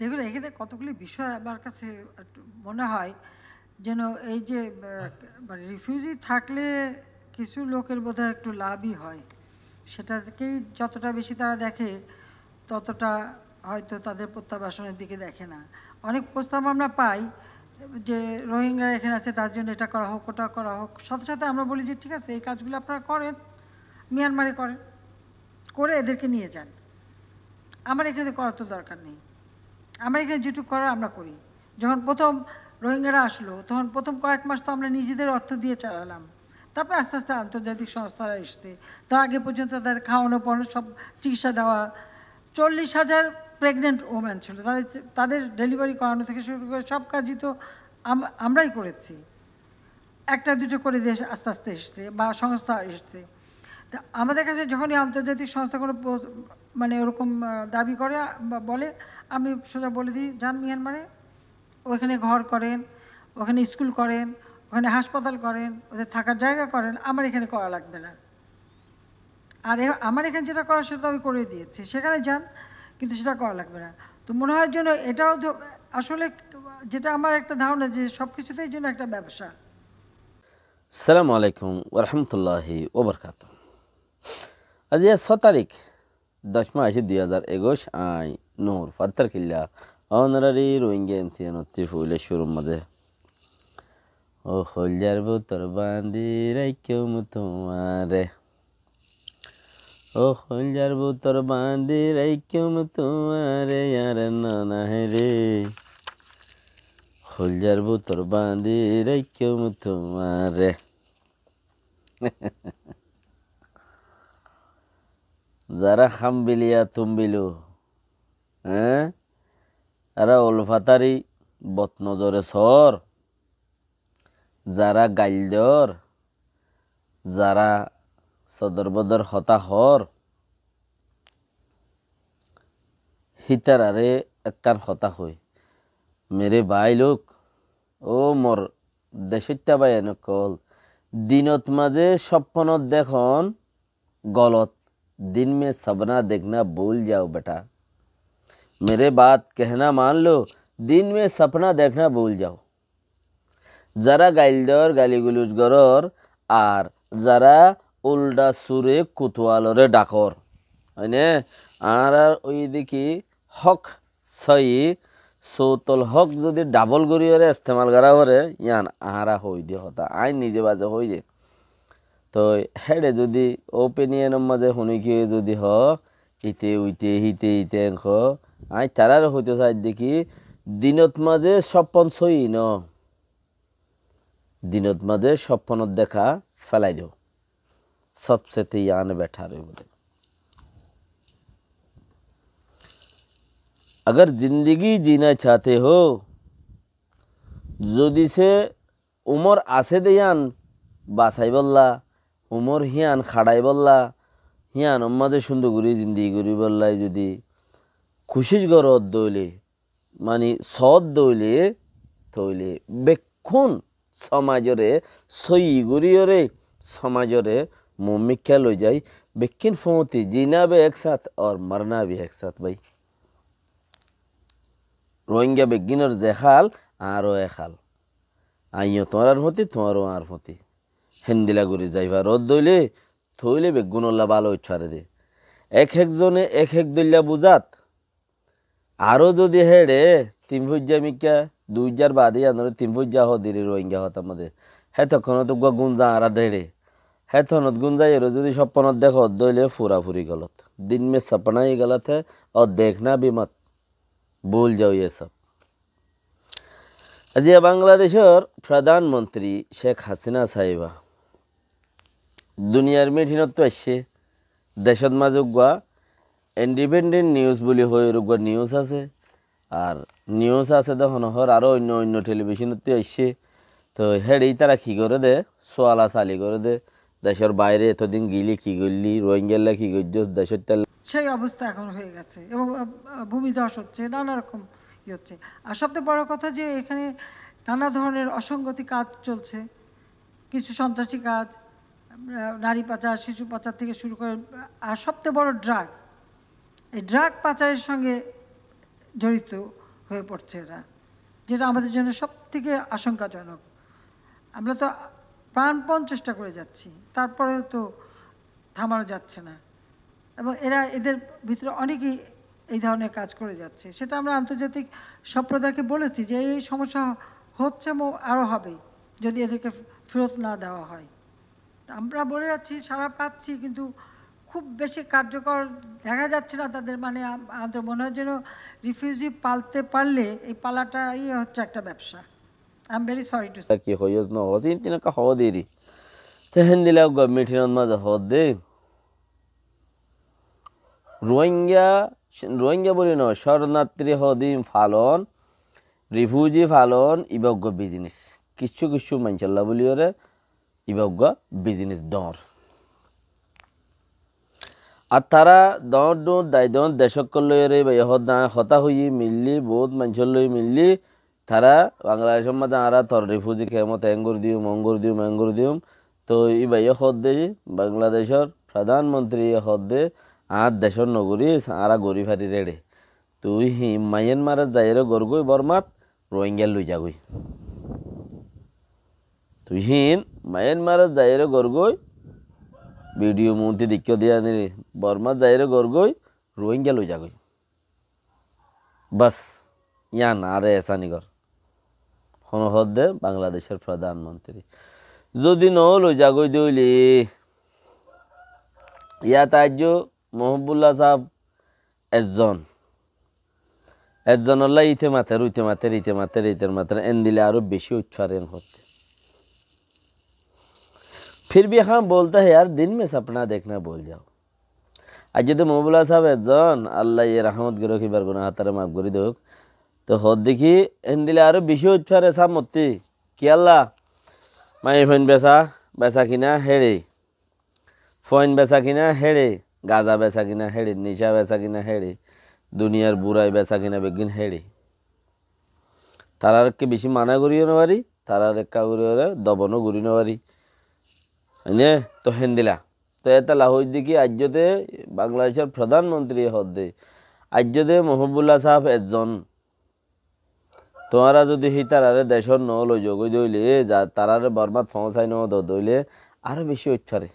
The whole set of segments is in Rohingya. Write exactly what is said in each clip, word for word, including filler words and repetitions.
দেখুন, এখানে কতগুলি বিষয় আমার কাছে একটু মনে হয় যেন এই যে, আহ, মানে, রিফিউজি থাকলে কিছু লোকের বোধহয় একটু লাভই হয়। সেটাকেই যতটা বেশি তারা দেখে, ততটা হয়তো তাদের প্রত্যাবাসনের দিকে দেখে না। অনেক প্রস্তাব আমরা পাই যে রোহিঙ্গারা এখানে আছে, তার জন্য এটা করা হোক, ওটা করা হোক। সাথে সাথে আমরা বলি যে, "ঠিক আছে, এই কাজগুলো আপনারা করেন, মিয়ানমারে করেন, করে এদেরকে নিয়ে যান, আমার এখানে করার তো দরকার নেই, আমার এখানে যেটুকু করার আমরা করি।" যখন প্রথম রোহিঙ্গারা আসলো, তখন প্রথম কয়েক মাস তো আমরা নিজেদের অর্থ দিয়ে চালালাম। তারপরে আস্তে আস্তে আন্তর্জাতিক সংস্থারা এসছে। তার আগে পর্যন্ত তাদের খাওয়ানো, পড়ানো, সব চিকিৎসা দেওয়া। চল্লিশ হাজার প্রেগনেন্ট ওম্যান ছিল, তাদের, তাদের ডেলিভারি করানো থেকে শুরু করে সব কাজই তো আম-, আমরাই করেছি। একটা দুটো করে দেশ আস্তে আস্তে এসছে বা সংস্থা এসছে। তা আমাদের কাছে যখনই আন্তর্জাতিক সংস্থা কোনো পো-, মানে, ওরকম, আহ, দাবি করে, আ, বা বলে, আমি সোজা বলে দিই, "যান মিয়ানমারে, ওখানে ঘর করেন, ওখানে স্কুল করেন, ওখানে হাসপাতাল করেন, ওদের থাকার জায়গা করেন, আমার এখানে করা লাগবে না।" আর এ-, আমার এখানে যেটা করার, সেটা তো আমি করে দিয়েছি, সেখানে যান, কিন্তু সেটা করা লাগবে না। তো মনে হয় যেন এটাও তো আসলে, যেটা আমার একটা ধারণা, যে সব কিছুতেই যেন একটা ব্যবসা। আসসালামু আলাইকুম ওয়া রাহমাতুল্লাহি ওয়া বারাকাতুহু। আজ ইয়া ছ তারিখ, দশ মাস দুই হাজার একুশ, আই নূর ফাত্তার কিল্লা, অনারারি রোহিঙ্গা এমসিএন অত্তি ফুলে শুরুর মাঝে। ও কলজার বুতর বাঁধি রাইখুম তুমারে। ও কলজার বুতর বাঁধি রাইখুম তুমারে, ইয়ার নানা হে রে। কলজার বুতর বাঁধি রাইখুম তুমারে। যারা খামবিলিয়া তুমবিলু, হ্যাঁ? এরা উলফাতারি বদনজরে সর, যারা গাইল দর, যারা সদর বদর হতা হর, হিতারারে একখান কথা কই, মেরে ভাই লোক, ও মোর দেশইত্যা ভাই এনকল, দিনত মাঝে স্বপ্নত দেখুন গলত, দিন মে সপনা দেখনা ভুল যাও বেটা। মেরে বাত কেহনা মান লো, দিন মে সপনা দেখনা ভুল যাও। যারা গাইল দর, গালিগুলুজ গরর, আর যারা উল্টা সুরে কুতুয়ালরে ডাকর, মানে, আর আর ওই দেখি হক সই, সৌতল হক যদি ডাবল করিয়রে ইস্তেমাল করা পড়ে, ইয়ান আহারা হই দে কথা, আই নিজে বাজে হই দে। তো হেড়ে যদি ওপিনিয়নর মাঝে হুনি কি যদি হ, ইতে উইতে হিতে ইতে এনক, আই তারারে হইতে চাই দেখি, দিনত মাঝে স্বপ্ন সই ন, দিনত মাঝে স্বপ্ন দেখা ফেলাই দেও। সবসেতে ইয়ান বেটার হইব দে। अगर जिंदगी जीना चाहते हो, যদি সে উমর আছে দে ইয়ান বাসাইবল্লা, উমর হিয়ান খাড়াইবল্লা, হিয়ান মাঝে সুন্দর করি জিন্দিগি করিবল্লাই যদি কুশিশ গরত দইলে, মানে, সৎ দইলে, তইলে বেক্ষুন সমাজরে সই গরিয়রে সমাজরে মুমিকা লই যাই, বেক্ষিন ফতি জিনা ভি একসাথ আর মরনা ভি একসাথ ভাই। রোহিঙ্গা বেগিনর যে হাল, আরও এক হাল। আইও তোমার ফতি, তোমারও আর ফতি। হেন্দিলা করি যাইবা রোদ দইলে, তইলে বেগুনল্লা ভালো হইতে পারে দে। এক একজনে এক এক দইল্লা বুঝাত, আরও যদি হেড়ে তিন ফুজ্জা মিক্কা, দুই হাজার বাদে আনরে তিন ফুজ্জা হ দিরে রোহিঙ্গা হতার মধ্যে। হে তখন তো গুয়া গুঞ্জা আরা দেড়ে। হে তখন গুঞ্জা এরো যদি স্বপ্নত দেখো, দইলে ফুরাফুরি গলত। দিন মে সপনা হি গলত হে, অর দেখনা ভি মত। ভুল যাও ইয়ে সব। আজিয়া বাংলাদেশর প্রধানমন্ত্রী শেখ হাসিনা সাহেবা দুনিয়ার মিটিংত তো আসছে, দেশত মাঝে উগুয়া ইন্ডিপেন্ডেন্ট নিউজ বুলি হয়ে উগুয়া নিউজ আছে, আর নিউজ আছে দেখুন হর আরও অন্য অন্য টেলিভিশনত তো আসছে। তো হেড়েই তারা কি করে দে, সোয়ালা সালি করে দে, দেশর বাইরে এতদিন গিলি কি করলি, রোহিঙ্গাল্লা কি করছস, দেশর তেল সেই অবস্থা এখন হয়ে গেছে এবং, আহ, ভূমিধস হচ্ছে, নানা রকম ইয়ে হচ্ছে। আর সবচেয়ে বড় কথা যে এখানে নানা ধরনের অসঙ্গতি কাজ চলছে, কিছু সন্ত্রাসী কাজ, আহ, নারী পাচার, শিশু পাচার থেকে শুরু করে, আর সবচেয়ে বড় ড্রাগ, এই ড্রাগ পাচারের সঙ্গে জড়িত হয়ে পড়ছে এরা, যেটা আমাদের জন্য সব থেকে আশঙ্কাজনক। আমরা তো প্রাণপণ চেষ্টা করে যাচ্ছি, তারপরেও তো থামানো যাচ্ছে না। এবং এরা, এদের ভিতরে অনেকেই এই ধরনের কাজ করে যাচ্ছে। সেটা আমরা আন্তর্জাতিক সম্প্রদায়কে বলেছি যে এই সমস্যা হচ্ছে এবং আরও হবে যদি এদেরকে ফেরত না দেওয়া হয়। আমরা বলে যাচ্ছি, সারা পাচ্ছি, কিন্তু খুব বেশি কার্যকর দেখা যাচ্ছে না তাদের। মানে, আম-, আমাদের মনে হয় যেন রিফিউজি পালতে পারলে এই পালাটাই হচ্ছে একটা ব্যবসা। I'm very sorry to say. Ki hoiyós no hoós, in tin ekka hoó diri. Te héndilla uggwá mitinot mazé hoódde, Ruáingga, Ruáingga buli no, córnatri hoódde in falon, rifuji falon, iba uggwá biznes. Kissú kissú maincólla buliyóre, iba uggwá biznes dhoóñr. Ar tará dhoóñr dhoóñr dai dhoóñr dec ókkol loiyóre iba ye hoódde aññí hotá hoiyí, millí, boóut maincór loi millí, tará Bangladecór mazé añára tor rifuji kemot eén gorí diyum, oón gorí diyum, eén gorí diyum. Toi iba ye hoódde, Bangladecór prodán montriye hoódde, añár decót nogorí, añára gorí farir éçe. Tui híin Mayanmarot zaiyóre gorgói Bormat, Ruáingga loi zagói. Tui híin Mayanmarot zaiyóre gorgói, bidiyo muúnti deikkó de yíanore, Bormat zaiyóre gorgói, Ruáingga loi zagói. Bas, yían añáre ehsáni gor. Hone hoódde Bangladecór prodán montri. Zodi no loi zagói de óile, yát aijjó Mohibullah sáb ezzon. Ezzonolla íte mater, úite mater, íte mater, íte mater, endilla aró beci óit fare en hoódde. फिर भी हम बोलते हैं यार, दिन में सपना देखना भूल जाओ। Aijjó de Mohibullah sáb ezzon, Allah ye rahmot gorók, ibar guná hátare maf gorí douk. Te hoódde ki, endilla aró beci óit fare sáb mottí. Kiyólla? Maiyafuain besa, besa kina héçe. Fuain besa kina héçe, gaza besa kina héçe, nicá besa kina héçe, duniyar burai besa kina beggín héçe. Tarare ekka beci mana goríyo no fari, tarare ekka goríyore dobono gorí no fari. Ene to héndilla. To etolla hoóidde ki, aijjó de Bangladecór prodán montri hoódde, aijjó de Mohibullah sáb ezzon, tuáñra zodi hítarare decót no loi zogói de óile, za tarare Bormat foóñsai no do de óile, aró beci óit fare.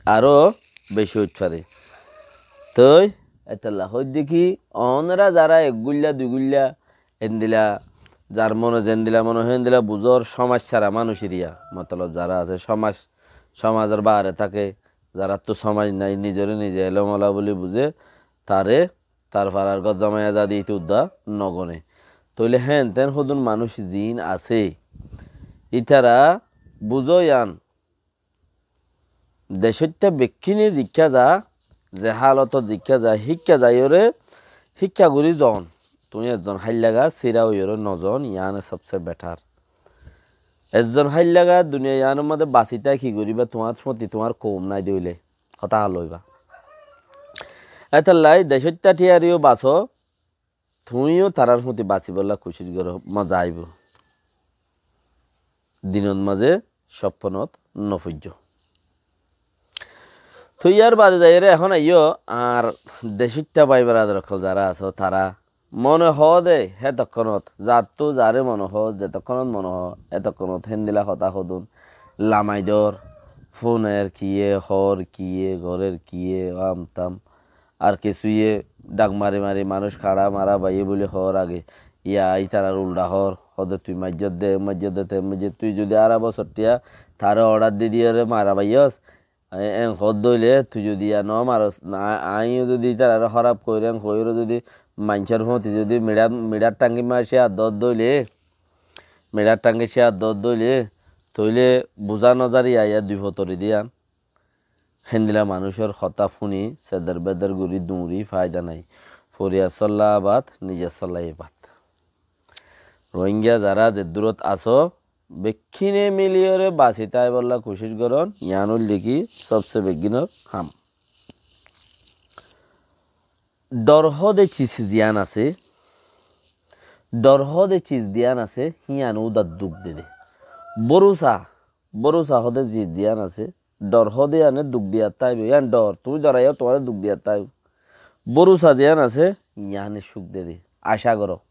Aró beci óit fare. Toi etolla hoóidde ki, onora zara ek guilla, dui guilla, endilla zar mone zendilla mone hoó endilla buzór, somaj sára manúic eriya, motolob zara asé somaj, somajor baáre táke, zarattú somaj nai, nizore nize elom ola buli buzé, tare tar farar gór zamai azadi ite udda no gone. Tóile héen teén hodún manúic ziín asé, ítara buzó yián, decóitta bekkíne zikká za, ze hálotot zikká za, híkka zaiyóre, híkka gorí zoon. Tuñí ezzon háillaga síra óiyore no zoon, yiáne sobse beṭhar. Ezzon háillaga duniya yiánor mazé basi tái ki goríba, tuáñr fúañti tuáñr koum nái de óile. Hotá hál óiba. Étallai decóitta thíyariyó basó, tuñíyo tarár fúañti basibólla kucíc goró, moza aibó. Dinot mazé sópponot no foijjó. Toi yar bade zaiyóre ehón aiyó, añár decóitta bái beradar ókkol zará asó, tará mone hoó de hétokkónot, zattú zaré mone hoó, zetokkónot mone hoó, hétokkónot héndilla hotá hodún, lamai dór, fúner kiyé, hoór kiyé, gorér kiyé, am tam. Ar kissúye dhak mari mari manúic kaçá mara baiyé buli hoór age, yá ítarar uldha hoór, hoó de tui maijjós de, maijjós de, te maijjós, tui zodi ara bosór thiya taré ordhar di diyóre mara baiyós, Aññí eén hoódde óile, tui zodi yá no maros, na, aññí zodi ítararé hóraf gorí eén hoóiyore zodi maincór fúañti zodi miçá, miçár thangi ma cíyar doódde óile, miçár thangi cíyar doódde óile, tóile buzá no zar yá, yá dui fotori de yián. Héndilla manúicor hotá fúni, seder beder gorí duñri faida nái. Foriyar sólla abad, nizor sólla ibad. Rohingya zará zeddúrot asó, bekkíne miliyóre basi táibolla kucíc gorón, yián óilde ki sobse beggínor ham. Dhor hoóde cis ziyán asé, dhor hoóde cis ziyán asé, híyan údar duk dede. Bórusa, bórusa hoóde cis ziyán asé, dhor hoóde yíane duk diyat táibo, yían dhor, tuñí dhoraiyó tuáñre duk diyat táibo. Bórusa ziyán asé, yiáne cúk de de. Acá goró.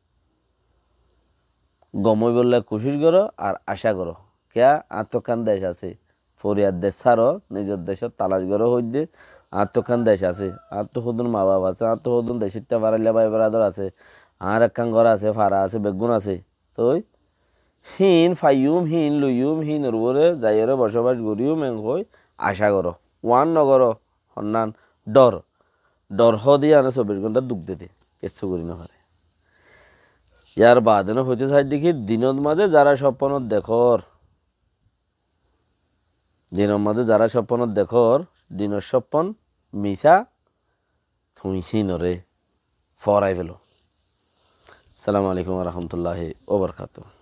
Gom óibolla kucíc goró ar acá goró. Kiyá? Añáttu ekkán dec asé. Foriyar dec sáro, nizor decót talac goró hoiddé. Añáttu ekkán dec asé. Añáttu hodún mabaf asé. Añáttu hodún decóitta farailla bái beradar asé. Añár ekkán gór asé, fara asé, beggún asé. Toi híin faiyúm, híin loiyúm, híinor uore zaiyóre bocóbac goríyum en hoi acá goró. Uán nogoró, honnán? Dhor. Dhor hoóde yiáne sobbic gónta duk de de, kessú gorí nofaré. Yar baade no hoité saidde ki, dinot mazé zará sopponot dekór, dinot mazé zará sopponot dekór, dinor soppon misá, tuñí híinoré fórai félo. Assalamu alaikum wa rahmatullahi wa barakatuhu.